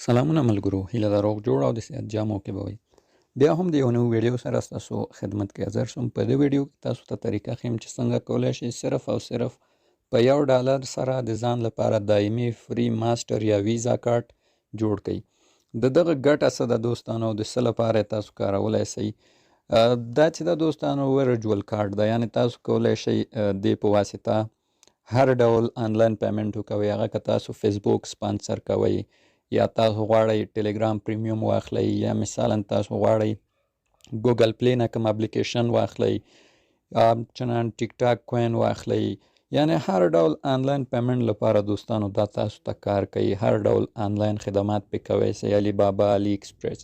سلامونه ملګرو، هیله ده روغ جوړ او د صحت جامو کې به وئ. بیا هم د یو نوي ویډیو سره ستاسو خدمت کې حاضر شوم. په دې ویډیو کې تاسو ته طریقه ښیم چې څنګه کولی شئ صرف او صرف په $1 سره د ځان لپاره دایمي free Master یا Visa کارت جوړ کړئ. د دغه ګټه څه ده دوستانو، د څه لپاره تاسو کارولی شئ؟ دا چې د دوستانو virtual کارت ده، یعنې تاسو کولی شئ دې په واسطه هر ډول آنلاین payment وکوئ. هغه که تاسو فیسبوک سپانسر کوئ یا تاسو غواړئ ټلګرام premium واخلئ یا مثلا تاسو غواړئ Google Play نه کوم اپلیکیشن واخلئ، چنان TikTok coin واخلئ، یعنی هر ډول آنلاین payment لپاره دوستانو دا تاسو ته کار کوي. هر ډول آنلاین خدمات پې کوی شئ، علي بابا، AliExpress،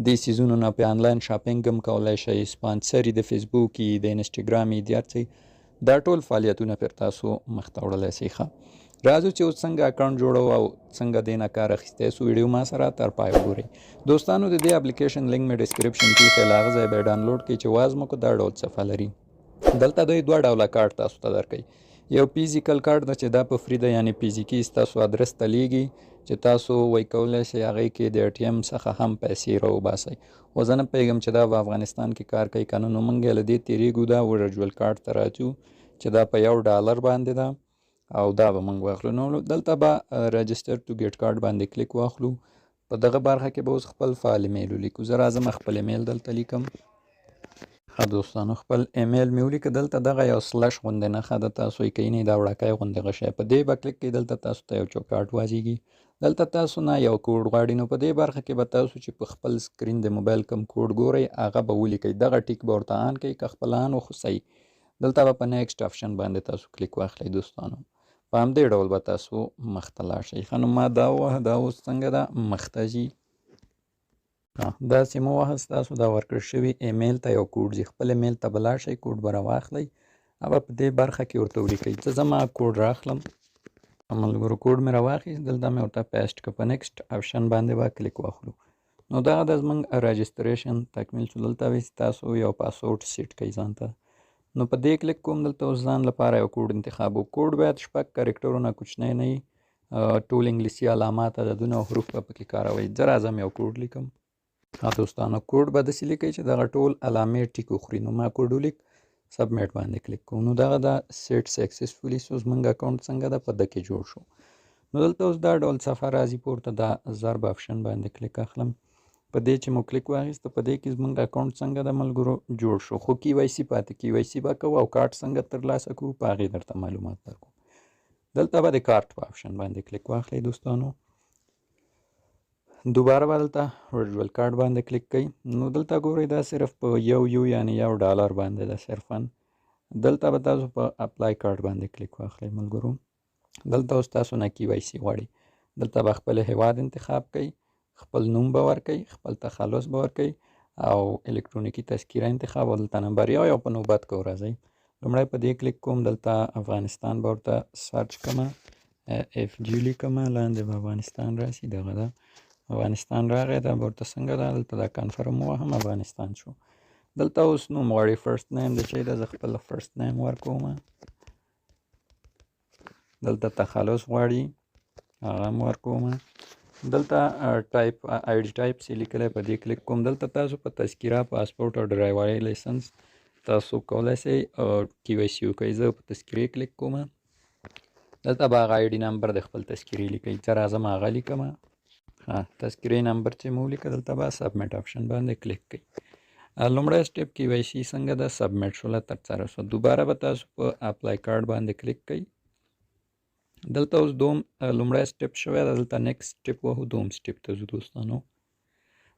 دې څیزونو نه پې آنلاین shopping هم کولی شئ، سپانسري د فیسبوک، د انسټاګرام، د هر څه دا ټول فعالیتونه پر تاسو مخته وړلی شئ. ښه، راځو چې اوس څنګه اکاونټ جوړو او څنګه دې نه کار اخیستی سو. ویډیو ما سره تر پای وګورئ دوستانو. د دې اپلیکیشن لینک مې description کې ایښی، له هغه ځایه به یې download کړئ. چې وازمو کو دا ډول صفحه لري. دلته دوی دوه ډوله کارت تاسو ته درکوي. یو physical کارت ده چې دا په free ده، یعنې فزیکي ستاسو ادرس ته لیږي چې تاسو وای کولی شئ هغې کې د ATM څخه هم پیسې راوباسئ. خو زه نه پوهېږم چې دا په افغانستان کې کار کوي که نه، نو موږ یې له دې تېرېږو، دا virtual کارت ته راځو چې دا په $1 باندې ده او دا به موږ واخلو. نو دلته به register to get card باندې کلیک واخلو. په دغه برخه کې به اوس خپل فعال ایمیل ولیکو. زه راځم خپل ایمیل دلته لیکم. ښه دوستانو، خپل ایمیل مې ولیکه. دلته دغه یو slash غوندې نښه ده، تاسو یې کینئ، دا وړوکی غوندې غشی، په دې به کلیک کړئ. دلته تاسو ته یو چوکاټ وازیږي، دلته تاسو نه یو کوډ غواړي. نو په دې برخه کې به تاسو چې په خپل screen د موبایل کوم کوډ ګورئ هغه به ولیکئ. دغه tick به ورته on کړئ، که خپل on و خو صحیح. دلته به په next option باندې تاسو کلیک واخلئ دوستانو. په همدې ډول به تاسو مخته لاړ شئ. ښه، نو ما دا ووهه، دا اوس څنګه ده مخته ځي. داسې مو ووهه، ستاسو دا ورکړ شوي ایمیل ته یو کوډ ځي. خپل ایمیل ته به لاړ شئ، کوډ به راواخلئ او په دې برخه کې ورته ولیکئ. زه زما کوډ راخلم ملګرو، کوډ مې راواخیست، دلته مې ورته paste کړ. په next option باندې به کلیک واخلو. نو دغه د زموږ registration تکمیل شو. دلته به تاسو یو password set کړئ ځان ته. نو په دې کلیک کوم. دلته اوس ځان لپاره یو کوډ انتخابو. کوډ باید 6 کرکټرونه کوچنی نه وي، ټول انګلیسي علامات، عددونه او حروف به پکې کاروئ. زه راځم یو کوډ لیکم. ها دوستانو، کوډ به داسې لیکئ چې دغه ټول علامې tick وخوري. نو ما کوډ ولیک، submit باندې کلیک کوم. نو دغه دا set successfully سو. زمونږ اکاونټ څنګه ده په ده کې جوړ شو. نو دلته اوس دا ډول صفحه راځي. پورته دا ضرب option باندې کلیک اخلم. په دې چې مو کلیک واخیست، په دې کې زمونږ اکاونټ څنګه ده ملګرو جوړ شو. خو KYC پاتې، KYC به کوو او کارت څنګه ترلاسه کوو په هغې درته معلومات درکوم. دلته به د کارت په option باندې کلیک واخلئ دوستانو. دوباره به دلته virtual card باندې کلیک کړئ. نو دلته ګورئ دا صرف په یو یو یعنې $1 باندې ده صرفاً. دلته به تاسو په apply card باندې کلیک واخلئ ملګرو. دلته اوس تاسو نه KYC غواړي. دلته به خپل هیواد انتخاب کړئ، خپل نوم به ورکئ، خپل تخلص به ورکئ او الکترونیکي تذکره انتخاب او دلته نمبر یو یو په نوبت کې ورځئ. لومړی په دې کلیک کوم. دلته افغانستان به ورته search کړم، FG لیکم، لاندې به افغانستان راشي. دغه ده افغانستان راغی. دا به ورته څنګه ده دلته دا confirm ووهم، افغانستان شو. دلته اوس نوم غواړي، first name د چی ده، زه خپل first name ورکوم. دلته تخلص غواړي، هغه هم ورکوم. دلته type ID type څه لیکلی، په دې کلیک کوم. دلته تاسو په تذکره، پاسپورت او ډرایورۍ license تاسو کولی شئ KYC وکړئ. زه په تذکرې کلیک کوم. دلته به هغه ID number د خپل تذکرې لیکئ. زه راځم هغه لیکم. ها، تذکرې نمبر چې مو ولیکه، دلته به submit option باندې کلیک کړئ. لومړی step KYC څنګه ده submit شوله، ترسره شوه. دوباره به تاسو په apply card باندې کلیک کړئ. دلته اوس دوم لومړی step شوی ده، دلته next step وهو، دوم step ته ځو دوستانو.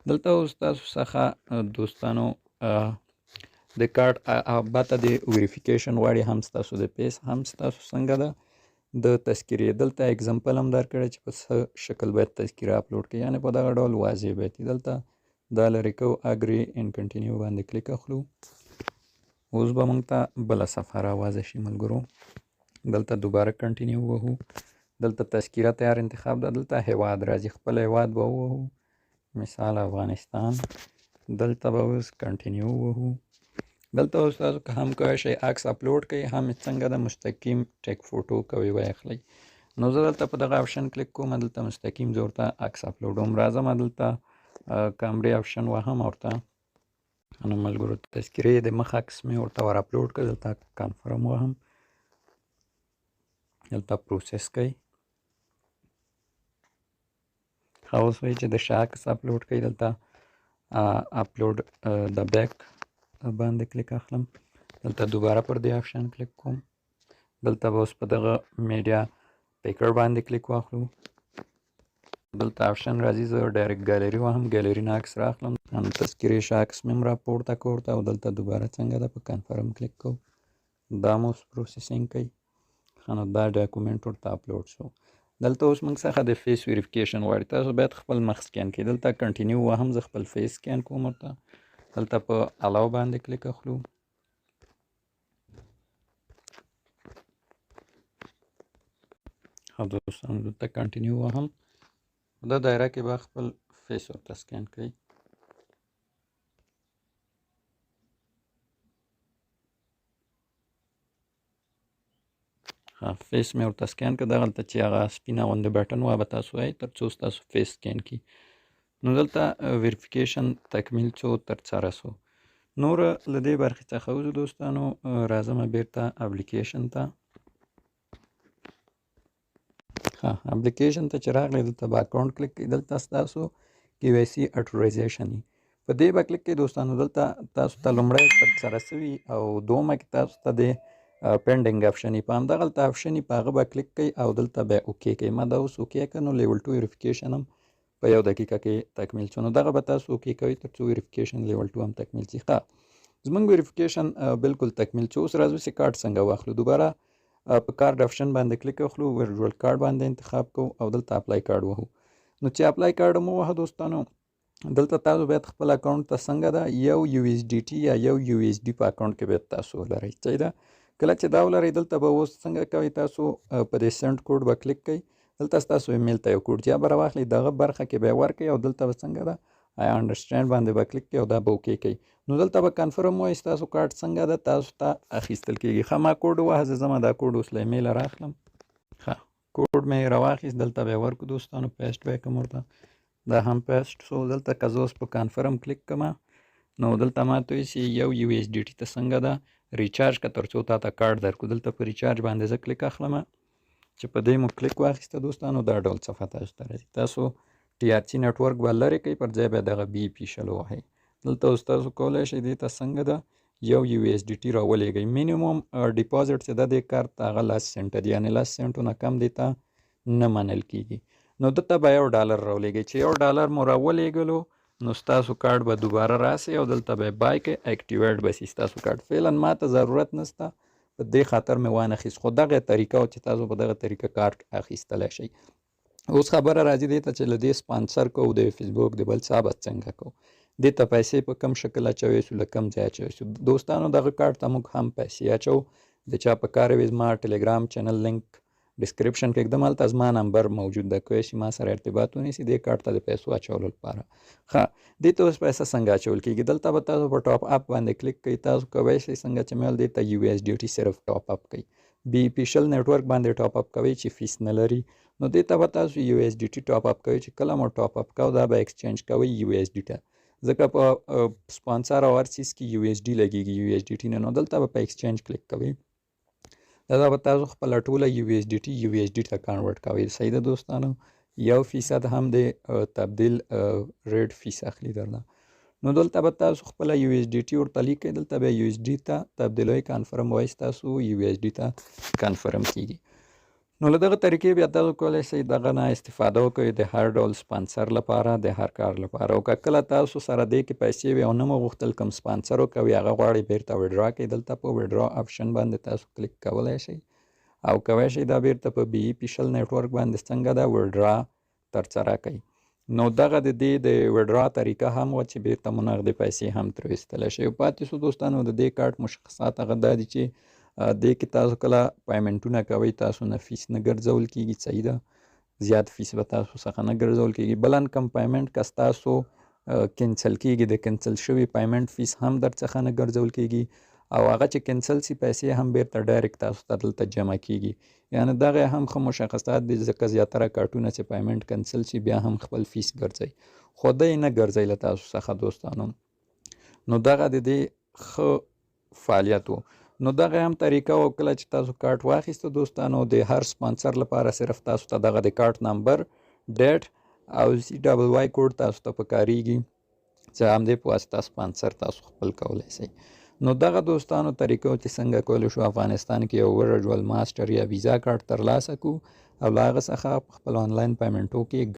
دلته اوس تاسو څخه دوستانو د کارت البته د verification غواړي، هم ستاسو د face هم ستاسو څنګه ده د تذکرې. دلته example هم درکړی چې په څه شکل باید تذکره اپلوډ کړئ، یعنې په دغه ډول واضح باید وي. دلته دا لرې کوو، agree and continue باندې کلیک اخلو. اوس به موږ ته بله صفحه راوازه شي ملګرو. دلته دوباره continue ووهو. دلته تذکره تیار انتخاب ده. دلته هیواد راځي، خپل هیواد به ووهو، مثال افغانستان. دلته به اوس continue ووهو. دلته اوس تاسو که هم کولی شئ عکس اپلوډ کړئ، هم څنګه ده مستقیم take photo کوئ وایخلئ. نو زه دلته په دغه option کلیک کوم، دلته مستقیم زه ورته عکس اپلوډوم. راځم دلته کامرې option وهم ورته. نو ملګرو تذکرې د مخ عکس مې ورته ور اپلوډ کړ، دلته confirm وهم، دلته process کوي. ښه اوس وایي چې د شا عکس اپلوډ کوي، دلته upload د back باندې کلیک اخلم، دلته دوباره پر دې option کلیک کوم، دلته به اوس په دغه media picker باندې کلیک واخلو، دلته option راځي، زه direct gallery وهم، ګالري نه عکس راخلم، نو تذکرې شا عکس مې هم راپورته کړ ورته، او دلته دوباره څنګه ده په confirm کلیک کوو، دا مو اوس processing کوي. ښه نو دا document ورته اپلوډ شو. دلته اوس موږ څخه د face verification غواړي، تاسو باید خپل مخ scan کړئ. دلته continue وهم، زه خپل face scan کوم ورته، دلته په allow باندې کلیک اخلو. ښه دوستانو دلته continue وهم، دا دایره کې به خپل face ورته scan کړئ. face مې ورته scan کړ، دغلته چې هغه سپینه غوندې button وه به تاسو وایئ تر څو ستاسو face scan کړي. نو دلته verification تکمیل څو ترسره سو. نور له دې برخې څخه وځو دوستانو، راځم بیرته اپلیکیشن ته. ښه اپلیکیشن ته چې راغلی دلته به account کلیک کړئ، دلته ستاسو KYC authorization وي، په دې به کلیک کړئ دوستانو. دلته تاسو ته لومړی ترسره سوي او دومه کې تاسو ته د pending option په همدغلته option په هغه به کلیک کړئ او دلته به okay کړئ. ما دا اوس okay کړ، نو level 2 verification هم په یو دقیقه کې تکمیل شو. نو دغه به تاسو okay کوئ تر څو verification level 2 هم تکمیل شي. ښه زمونږ verification بالکل تکمیل شو. اوس راځو چې کارت څنګه واخلو. دوباره په card option باندې کلیک وکړو، virtual card باندې انتخاب کوو او دلته apply card وهو. نو چې apply card مو وهه دوستانو، دلته تاسو باید خپل account ته څنګه ده یو USDT یا یو USD په account کې باید تاسو ولرئ. صحیح ده؟ کله چې دا ولرئ دلته به اوس څنګه کوئ تاسو، په دې send code به کلیک کوئ، دلته ستاسو ایمیل ته یو کوډ یا به راواخلئ، دغه برخه کې به یې ورکړئ او دلته به څنګه ده I understand باندې به کلیک کوئ او دا به okay کوئ. نو دلته به confirm وایي ستاسو کارت څنګه ده تاسو ته اخیستل کېږي. ښه ما کوډ ووهه، زه ځمه دا کوډ اوس له ایمیله راخلم. ښه کوډ مې راواخیست، دلته به یې ورکړو دوستانو، paste به یې کړم ورته، دا هم paste شو. دلته که زه اوس په confirm کلیک کړم نو دلته ما ته وایي چې یو USDT ته څنګه ده recharge که تر څو تا ته کارت درکړو. دلته په recharge باندې زه کلیک اخلم، چې په دې مو کلیک واخیسته دوستانو دا ډول صفحه تاسو ته راځي. تاسو TRC network به لرې کوئ، پر ځای به دغه BEP 20 ووهئ. دلته اوس تاسو کولی شئ دې ته څنګه ده یو USDT راولېږئ. minimum deposit چې ده دې کارت ته هغه لس سنټه دی، یعنې لس سنټو نه کم دې ته نه منل کېږي. نو ده ته به یو ډالر راولېږئ، چې یو ډالر مو راولېږلو نو ستاسو کارت به دوباره راسي او دلته به یې buy کړئ، activate به سي ستاسو کارت. فعلا ما ته ضرورت نشته، په دې خاطر مې وانخیست، خو دغه طریقه وه چې تاسو په دغه طریقه کارت اخیستلی شئ. اوس خبره راځي دې ته چې له دې سپانسر کوو د فیسبوک د بل څه به څنګه کوو، دې ته پیسې په کم شکل اچوی سو، له کم ځای اچوی سو. دوستانو دغه کارت ته موږ هم پیسې اچوو، د چا په کار وي زما ټلګرام channel link description کې ږدم، هلته زما نمبر موجود ده، کوی شي ما سره ارتباط ونیسي دې کارت ته د پیسو اچولو لپاره. ښه دې ته اوس پیسه څنګه اچول کېږي؟ دلته به تاسو په top up باندې کلیک کوئ. تاسو کوی شئ څنګه چې مې ویل دې ته USDT صرف top up کوئ، BEP 20 network باندې top up کوئ چې fees نه لري. نو دې ته به تاسو USDT top up کوئ، چې کله مو top up کوئ دا به exchange کوئ USD ته، ځکه په سپانسر او هر څیز کې USD لګېږي، USDT نه. نو دلته به په exchange کلیک کوئ، دا به تاسو خپله ټوله USDT USD ته convert کوئ. صحیح ده دوستانو؟ یو فیصد هم د تبدیل rate fees اخلي درنه. نو دلته به تاسو خپله USDT ورته لیکئ، دلته به USD ته تبدیلوئ، confirm وایي ستاسو USD ته confirm کېږي. نو له دغه طریقې بیا تاسو کولی شئ دغه نه استفاده وکړئ د هر ډول سپانسر لپاره، د هر کار لپاره. او که کله تاسو سره دې کې پیسې وي او نه مو غوښتل کوم سپانسر وکوي، هغه غواړئ بیرته withdraw کړئ، دلته په withdraw option باندې تاسو کلیک کولی شئ او کولی شئ دا بیرته په BEP 20 network باندې څنګه ده withdraw ترسره کړئ. نو دغه د دې د withdraw طریقه هم وه چې بیرته مو نغدې پیسې هم ترې ویستلی شئ. او پاتې شو دوستانو د دې کارت مشخصات هغه دا دي چې دې کې تاسو کله payment ونه کوئ تاسو نه fees نه ګرځول کېږي، صحیح ده، زیات fees به تاسو څخه نه ګرځول کېږي. بلن کم payment که ستاسو cancel کېږي، د cancel شوي payment fees هم در څخه نه ګرځول کېږي. او هغه چې کنسل سي، پیسې هم بیرته direct تاسو ته دلته جمع کیږي. یعنی دغه هم ښه مشخصات دي، ځکه زیاتره کارتونه چې payment کنسل سي، بیا هم خپل فیس ګرځي، خو دی نه ګرځي له تاسو څخه دوستانو. نو دغه د دې ښه فعالیت و. نو دغه هم طریقه و. کله چې تاسو کارت واخیسته دوستانو، د هر سپانسر لپاره صرف تاسو ته دغه د کارت نمبر، date او CWY کوډ تاسو ته پکاریږي چې همدې په واسطه سپانسر تاسو خپل کولی شئ. نو دغه دوستانو طریقو چې څنګه کولی شو افغانستان کې یو virtual ماسټر یا ویزا کارت ترلاسه کو او له هغه څخه په خپل آنلاین payment و کې